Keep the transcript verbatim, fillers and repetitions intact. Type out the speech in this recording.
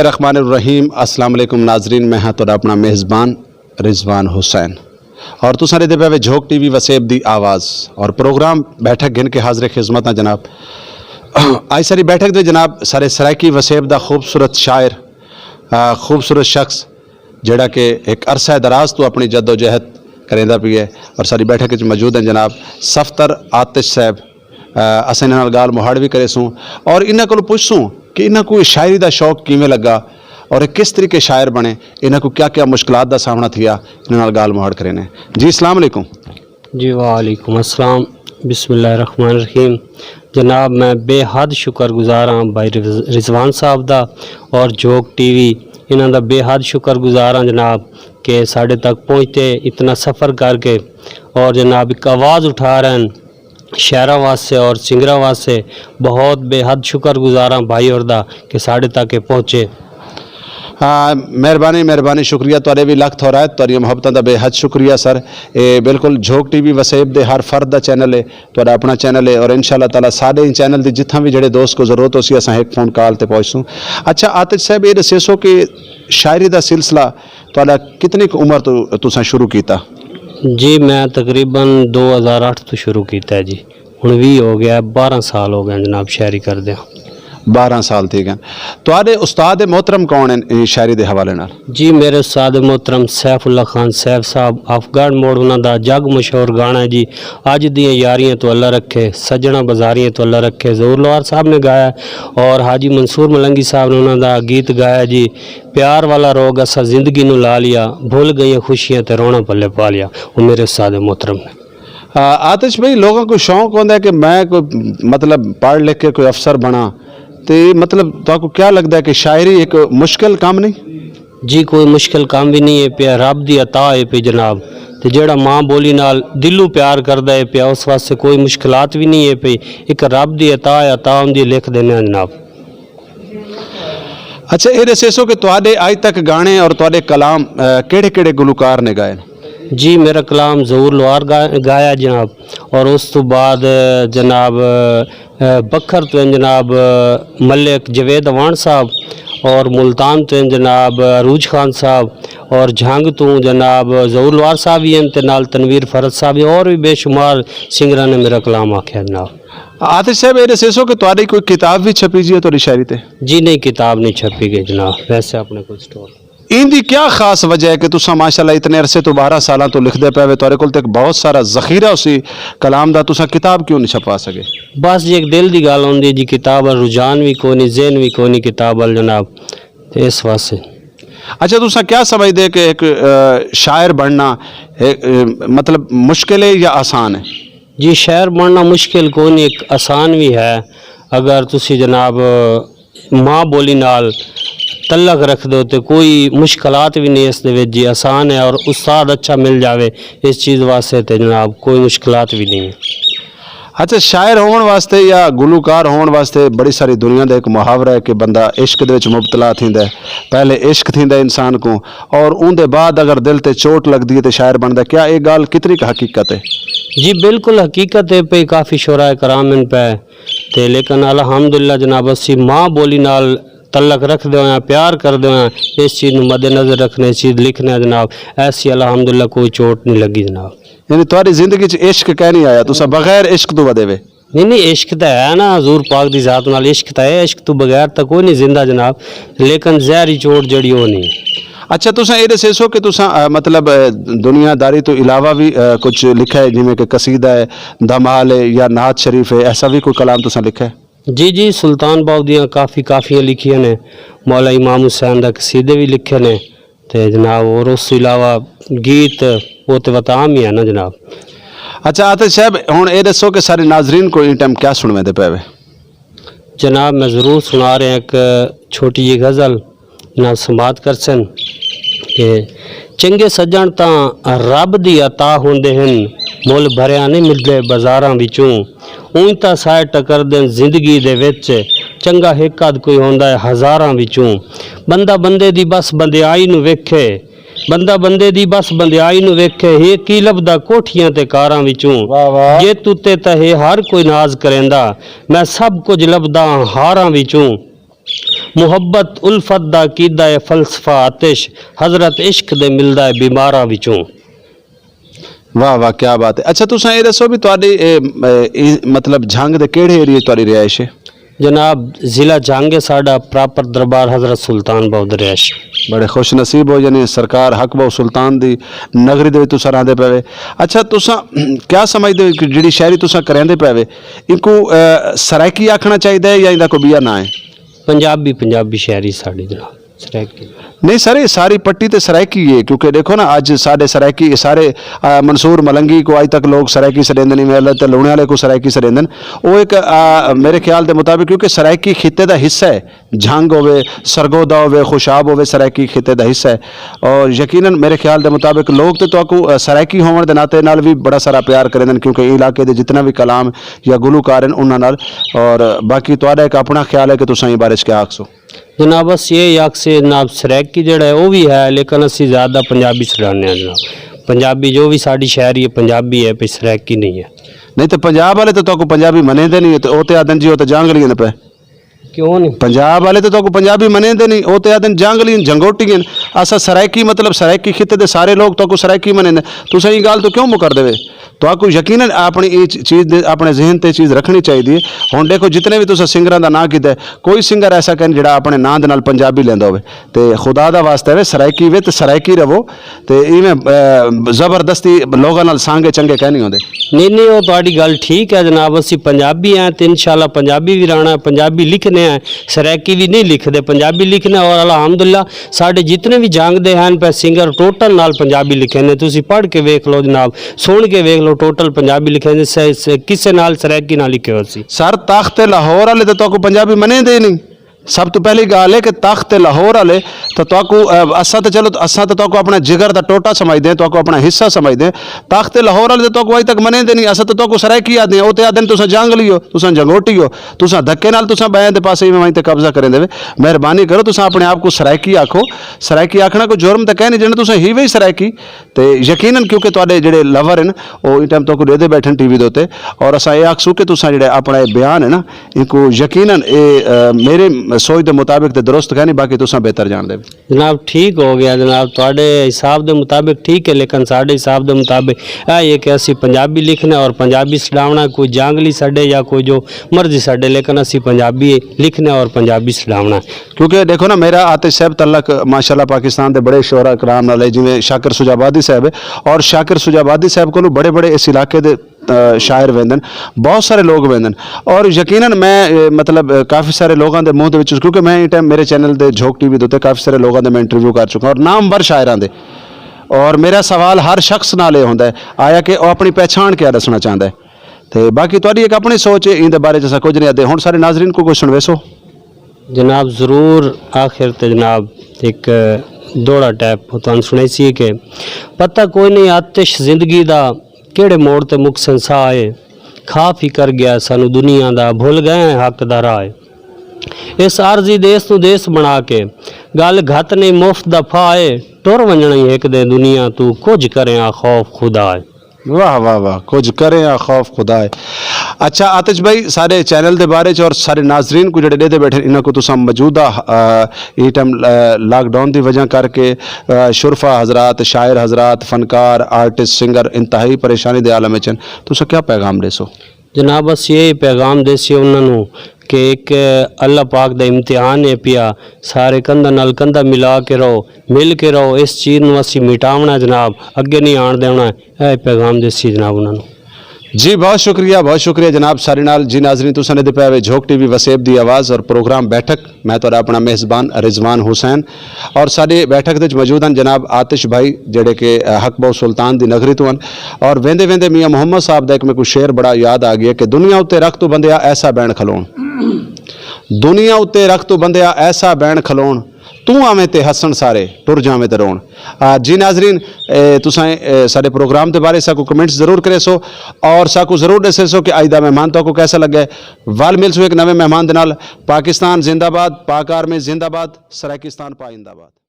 الرحمن الرحیم۔ السلام علیکم ناظرین، میں ہاں تہاݙا اپݨا میزبان رضوان حسین اور تساں ݙیہدے پئے وے جھوک ٹی وی وسیب دی آواز اور پروگرام بیٹھک گھن کے حاضر خدمت ہاں جناب۔ آج ساری بیٹھک دے جناب سارے سرائیکی وسیب دا خوبصورت شاعر، آ، خوبصورت شخص جیڑھا کہ ہک عرصہ دراز توں اپݨی جدوجہد کریندا پئے اور ساری بیٹھک وچ موجود ہیں جناب صفتر آتش صاحب۔ آ، اساں انہاں نال ڳالھ مہاڑ وی کریسوں اور انہاں کولوں پچھسوں کہ انہاں کوں شاعری دا شوق کیویں لڳا اور اے کس طریقے شاعر بݨے، انہاں کوں کیا کیا مشکلات دا سامݨا تھیا، انہاں نال ڳالھ مہاڑ کرینے۔ جی السلام علیکم۔ جی وعلیکم السلام۔ بسم اللہ الرحمن الرحیم۔ جناب میں بے حد شکر گزار ہاں بھائی رض-، رضوان صاحب دا اور جھوک ٹی وی انہاں دا بے حد شکر گزار ہاں جناب کہ ساݙے تک پہنچ تے اتنا سفر کر کے اور جناب ہک آواز اٹھا رہے ہیں شاعراں واسطے اور سنگراں واسطے۔ بہت بے حد شکر گزار ہاں بھائی اور دا کہ ساݙے تک اے پہنچے۔ ہاں، مہربانی، مہربانی، شکریہ تہاݙے وی لکھ تھورا ہے، تہاݙیاں محبتاں دا بے حد شکریہ سر۔ اے بالکل جھوک ٹی وی وسیب دے ہر فرد دا چینل ہے، تہاݙا اپݨا چینل ہے اور انشاءاللہ تعالیٰ ساݙے ایں چینل دی جتھاں وی جیڑھے دوست کوں ضرورت ہوسی اساں ہک فون کال تے پہنچسوں۔ اچھا آتش صاحب، اے ݙسیسو کہ شاعری دا سلسلہ تہاݙا کتنی ک عمر توں تساں شروع کیتا؟ جی میں تقریباً دو ہزار اٹھ توں شروع کیتا ہے جی۔ ہݨ ویہہ ہو ڳیا ہے، بارہاں سال ہو ڳئے جناب شاعری کردے۔ بارہاں سال تھی ڳئے۔ تہاݙے استاد محترم کون ہیں ایں شاعری دے حوالے نال؟ جی میرے استاد محترم سیف اللہ خان سیف صاحب، افغان موڑ انہاں دا جگ مشہور گانا ہے جی، اڄ دیاں یاریاں توں اللہ رکھے، سڄݨاں بازاریاں توں اللہ رکھے، ظہور لوہار صاحب نے گایا ہے اور حاجی منصور ملنگی صاحب نے انہاں دا گیت گایا ہے جی، پیار والا روگ اساں زندگی نوں لا لیا، بھل ڳئیاں خوشیاں تے رونا پلے پا لیا۔ او میرے استاد محترم نے۔ آ، آتش بھائی، لوگاں کوں شوق ہوندا ہے کہ میں کوئی، مطلب، پڑھ لکھ کے کوئی افسر بݨاں، تے مطلب تہاکوں کیا لڳدا ہے کہ شاعری ہک مشکل کم نہیں؟ جی کوئی مشکل کم وی نہیں ہے پیا، رب دی عطا ہے پئی جناب، تے جیڑھا ماں ٻولی نال دلوں پیار کردا ہے پیا اس واسطے کوئی مشکلات وی نہیں ہے پئی، ہک رب دی عطا ہے، عطا ہوندی ہے، لکھ ݙیندے ہاں جناب۔ اچھا، اے ݙسیسو کہ تہاݙے اڄ تک گانے اور تہاݙے کلام، آ، کیڑھے کیڑھے گلوکار نے ڳائے؟ جی میرا کلام ظہور لوہار گا-، گایا جناب، اور اس توں بعد جناب، آ، بکھر توں جناب، آ، ملک جاوید اعوان صاحب، اور ملتان توں جناب عروج خان صاحب، اور جھنگ توں جناب ظہور لوہار صاحب وی ہن تے نال تنویر فرد صاحب وی، اور وی بے شمار سنگراں نے میرا کلام آکھیا جناب۔ آتش صاحب، اے ݙسیسو کہ تہاݙی کوئی کتاب وی چھپی جی ہے تہاݙی شاعری تے؟ جی نہیں، کتاب نہیں چھپی ڳئی جناب، ویسے اپݨے کول سٹور۔ ایندی کیا خاص وجہ ہے کہ تساں ماشاءاللہ اتنے عرصے توں، بارہ سالاں توں لکھدے پئے وے، تہاݙے کول تے ہک بہت سارا ذخیرہ ہوسی کلام دا، تساں کتاب کیوں نہیں چھپوا سڳے؟ بس جی ہک دل دی ڳالھ ہوندی ہے جی، کتاب ول رجحان وی کونی، ذہن وی کونی کتاب ول جناب، تے اس واسطے۔ اچھا، تساں کیا سمجھدے کہ ہک، آ، شاعر بݨنا، آ، مطلب مشکل ہے یا آسان ہے؟ جی شاعر بݨنا مشکل کونی، ہک آسان وی ہے۔ اگر تسی جناب ماں ٻولی نال تعلق رکھدے ہو تے کوئی مشکلات وی نہیں اس دے وچ جی، آسان ہے، اور استاد اچھا مل جاوے اس چیز واسطے تے جناب کوئی مشکلات وی نہیں ہے۔ اچھا، شاعر ہووݨ واسطے یا گلوکار ہووݨ واسطے بڑی ساری دنیا دا ہک محاورہ ہے کہ بندہ عشق دے وچ مبتلا تھیندا ہے، پہلے عشق تھیندا ہے انسان کوں اور اون دے بعد اگر دل تے چوٹ لڳدی ہے تے شاعر بݨدا ہے۔ کیا اے ڳالھ کتنی ک حقیقت ہے؟ جی بالکل حقیقت ہے پئی، کافی شعراء کرام ہن پئے تے، لیکن الحمدللہ جناب اسی ماں ٻولی نال تعلق رکھدے ہوئے، پیار کردے ہوئے اس چیز نوں مد نظر رکھنے، اس چیز لکھنے جناب، ایسی الحمدللہ کوئی چوٹ نہیں لگی جناب۔ یعنی تہاݙی زندگی چ عشق کائے نہیں آیا، تساں بغیر عشق توں ودے وے؟ نہیں نہیں، عشق تاں ہے نا، حضور پاک دی ذات نال عشق تاں ہے، عشق توں بغیر تاں کوئی نہیں زندہ جناب، لیکن زہری چوٹ جڑی او نہیں۔ اچھا، تساں اے ݙسیسو کہ تساں، آ، مطلب، آ، دنیا داری توں علاوہ وی، آ، کچھ لکھا ہے، جویں کہ قصیدہ ہے، دمال ہے یا نعت شریف ہے، ایسا وی کوئی کلام تساں لکھا ہے؟ جی جی، سلطان باہو دیاں کافی کافیاں لکھیاں نے، مولا امام حسین دا قصیدے وی لکھے نے، تے جناب اور اس توں علاوہ گیت او تے وت عام ہی ہے نا جناب۔ اچھا آتش صاحب، ہݨ اے ݙسو کہ سارے ناظرین کوں ایں ٹائم کیا سݨویندے پئے وے؟ جناب میں ضرور سݨا رہے ہک چھوٹی جئی غزل، جناب سماعت کرسن کہ چنڳے سڄݨ تاں رب دی عطا ہوندے ہن، مل بھریا نہیں ملدے بازاراں وچوں۔ اونج تاں سائے ٹکردن زندگی دے وچ، چنڳا ہک ادھ کوئی ہوندا ہے ہزاراں وچوں۔ بندہ بندے دی بس بندیائی نوں ویکھے، بندہ بندے دی بس بندیائی نوں ویکھے، ہے کی لبھدا کوٹھیاں تے کاراں وچوں۔ واہ واہ۔ جت اتے تاں ہے ہر کوئی ناز کریندا، میں سب کجھ لبھدا ہاں ہاراں وچوں۔ محبت الفت دا کیدا ہے فلسفہ آتش، حضرت عشق دے ملدا ہے بیماراں وچوں۔ واہ واہ، کیا بات ہے۔ اچھا، تساں اے ݙسو بھی تہاݙی، اے، اے، اے، مطلب، جھنگ دے کیڑھے ایریے تہاݙی رہائش ہے؟ جناب، ضلع جھنگ ہے ساݙا، پراپر دربار حضرت سلطان بہو دی رہائش۔ بڑے خوش نصیب ہو، یعنی سرکار حق بہو سلطان دی نگری دے وچ تساں رہندے پئے وے۔ اچھا، تساں کیا سمجھدے ہو کہ جڑی شاعری تساں کریندے پئے وے، اینکوں، اے، سرائیکی آکھݨا چاہیدا ہے یا ایندا کوئی ٻیا ناں ہے؟ پنجابی، پنجابی شاعری ساݙی جناب، سرائیکی۔ نہیں سر، یہ ساری پٹی تے سرائیکی ہے، کیونکہ دیکھو نا، اج ساڈے سرائیکی، یہ سارے، آ، منصور ملنگی کو اج تک لوگ سرائیکی سڈیندن، ایویں اللہ تے لونے والے کو سرائیکی سڈیندن۔ وہ ایک، آ، میرے خیال دے مطابق، کیونکہ سرائیکی خطے دا حصہ ہے، جھنگ ہوے، سرگودھا ہوے، خوشاب ہوے، سرائیکی خطے دا حصہ ہے۔ اور یقیناً میرے خیال دے مطابق لوگ تے تہاکوں، آ، سرائیکی ہون دے ناطے نال بھی بڑا سارا پیار کریندن، کیونکہ ایں علاقے دے جتنا بھی کلام یا گلوکار ہیں انہاں نال۔ اور باقی تہاڈا ایک اپنا خیال ہے کہ تساں ایں بارے چ کیا آکھسو؟ جناب، اسی یہ آکھسے جناب، سرائیکی جڑا ہے وہ بھی ہے، لیکن اسی زیادہ پنجابی سڈانے ہیں جناب۔ پنجابی جو بھی ساری شاعری ہے، پنجابی ہے، پہ سرائیکی نہیں ہے۔ نہیں تو پنجاب والے تو تہاکوں پنجابی منے دے نہیں، تو او تے آدن جی، او تے جانگلی ہیں پہ۔ کیوں نہیں؟ پنجاب والے تو تہاکوں پنجابی منے دے نہیں، او تے آدن جانگلی ہیں، جنگوٹی ہیں۔ اسا سرائیکی، مطلب، سرائیکی خطے دے سارے لوگ تہاکوں سرائیکی منے دے۔ تساں یہ گال تو کیوں مکر دے وے؟ تہاکوں یقیناً اپنی اے چ-، چیز دے، اپنے ذہن تے چیز رکھنی چاہیے۔ ہن دیکھو، جتنے بھی تساں سنگراں دا ناں کیتا ہے، کوئی سنگر ایسا کہیں جڑا اپنے ناں دے نال پنجابی لیندا ہوے۔ تے خدا دا واسطہ ہے، سرائیکی وے تے سرائیکی رہو۔ تے ایویں، اے، زبردستی لوگاں نال سانگے چنگے کہیں نہیں ہوندے۔ نہیں نہیں، وہ تہاڈی گل ٹھیک ہے جناب، اسی پنجابی ہیں تے انشاءاللہ پنجابی بھی رہنا ہے، پنجابی لکھنے ہیں، سرائیکی بھی نہیں لکھدے، پنجابی لکھنے ہیں۔ اور الحمدللہ ساڈے جتنے بھی جنگ دے ہیں پہ سنگر، ٹوٹل نال پنجابی لکھے نے۔ تسی پڑھ کے ویکھ لو جناب، سن کے ویکھ لو، ٹوٹل پنجابی لکھے نے، سے، سے، کسے نال سرائیکی نہ لکھے ہو سی۔ سر، تخت لاہور والے تے تہاکوں پنجابی منے دے نہیں۔ سب تو پہلی گال ہے کہ تخت لاہور والے تو تہاکوں، اے، اساں تے چلو، اساں تے تہاکوں اپنا جگر دا ٹوٹا سمجھدے ہیں، تہاکوں اپنا حصہ سمجھدے ہیں۔ تخت لاہور والے تے تہاکوں اج تک منے دے نہیں، اساں تے تہاکوں سرائیکی آدھے ہیں، او تے آدھے تساں جانگلی ہو، تساں جنگوٹی ہو، تساں دھکے نال تساں بائیں دے پاسے ایویں وائیں تے قبضہ کریندے وے۔ مہربانی کرو، تساں اپنے آپ کو سرائیکی آکھو۔ سرائیکی آکھنا کوئی جرم تے کہیں نہیں، جنہیں تساں ہی وے ہی سرائیکی۔ تے یقیناً کیونکہ تہاڈے جڑے لور ہیں، او ایں ٹائم تہاکوں ݙیہدے ٻیٹھن ٹی وی دے اتے، اور اساں اے آکھسوں کہ تساں جڑے اپݨا اے بیان ہے نا، اینکوں یقیناً اے، آ، میرے سوچ دے مطابق تے درست کائنی، باقی تساں بہتر ڄاݨدے۔ جناب، ٹھیک ہو گیا جناب، تہاڈے حساب دے مطابق ٹھیک ہے، لیکن ساڈے حساب دے مطابق اے ہے کہ اسی پنجابی لکھنا اور پنجابی سݙاوݨا، کوئی جانگلی سݙے یا کوئی جو مرضی سݙے، لیکن اسی پنجابی لکھنا اور پنجابی سݙاوݨا۔ کیونکہ ݙیکھو نا، میرا آتش صاحب تعلق ماشاءاللہ پاکستان دے بڑے شعراء کرام نال ہے، جیویں شاکر سجابادی صاحب ہے، اور شاکر سجابادی صاحب کولوں بڑے بڑے اس علاقے دے، آ، شاعر ویندن، بہت سارے لوگ ویندن، اور یقیناً میں، اے، مطلب، اے، کافی سارے لوگاں دے منہ دے وچ، کیونکہ میں ایں ٹائم میرے چینل دے جھوک ٹی وی دے اتے کافی سارے لوگاں دے میں انٹرویو کر چکا اور نامور شاعراں دے، اور میرا سوال ہر شخص نال اے ہوندا ہے آیا کہ او اپنی پہچان کیا ݙسݨا چاہندا ہے۔ تے باقی تہاݙی ایک اپݨی سوچ ہے، ایندے بارے چ اساں کجھ نہیں آہدے۔ ہݨ سارے ناظرین کوں کوئی سݨویسو؟ جناب، ضرور۔ آخر تے جناب، ایک دوہڑا ٹائپ تہاݙے سݨیسی کہ پتہ کوئی نہیں آتش زندگی دا کیڑھے موڑ تے مکسن ساہ ہے، کھا فکر گیا سانوں دنیا دا، بھل گئے ہیں حق دا راہ ہے۔ اس عارضی دیس توں دیس بݨا کے، ڳل گھت نہیں مفت دا پھا ہے، ٹر ونڄݨا ہی ہک دے دنیا توں، کجھ کریں آ خوف خدا ہے۔ واہ واہ واہ، کجھ کریں آ خوف خدا ہے۔ اچھا آتش بھائی، سارے چینل دے بارے چ اور سارے ناظرین کو جڑے ݙیہدے ٻیٹھے، انہاں کو تساں موجودہ، آ، ایں ٹائم، آ، لاک ڈاؤن دی وجہ کر کے، آ، شرفا حضرات، شاعر حضرات، فنکار، آرٹسٹ، سنگر انتہائی پریشانی دے عالم وچ ہن، تساں کیا پیغام ݙیسو؟ جناب، اسی یہ پیغام ݙیسی انہاں نوں کہ ایک اللہ پاک دا امتحان ہے پیا، سارے کندھا نال کندھا ملا کے رہو، مل کے رہو، اس چیز نوں اسی مٹاوݨا جناب، اڳے نہیں آݨ ݙیوݨا۔ اے پیغام ݙیسی جناب انہاں نوں۔ جی بہت شکریہ، بہت شکریہ جناب سارے نال۔ جی ناظرین، تساں نے دے پے وے جھوک ٹی وی وسیب دی آواز اور پروگرام بیٹھک۔ میں تہاݙا اپݨا میزبان رضوان حسین اور ساݙی بیٹھک دے وچ موجود ہن جناب آتش بھائی، جڑے کہ، آ، حق بہو سلطان دی نگری توں ہن۔ اور ویندے ویندے میاں محمد صاحب دا ایک میکوں شعر بڑا یاد آ گیا کہ دنیا اتے رکھ توں بندیا ایسا بین کھلوݨ، دنیا اتے رکھ توں بندیا ایسا بین کھلوݨ، توں آویں تے ہسݨ سارے، ٹر جاویں تے روݨ۔ آ، جی ناظرین، اے، تساں، اے، ساݙے پروگرام دے بارے ساکوں کمنٹس ضرور کریسو اور ساکوں ضرور ݙسیسو کہ اڄ دا مہمان تہاکوں کیسا لڳا ہے۔ ول ملسوں ہک نویں مہمان دے نال۔ پاکستان زندہ باد، پاک آرمی زندہ باد، سرائیکستان پائندہ باد۔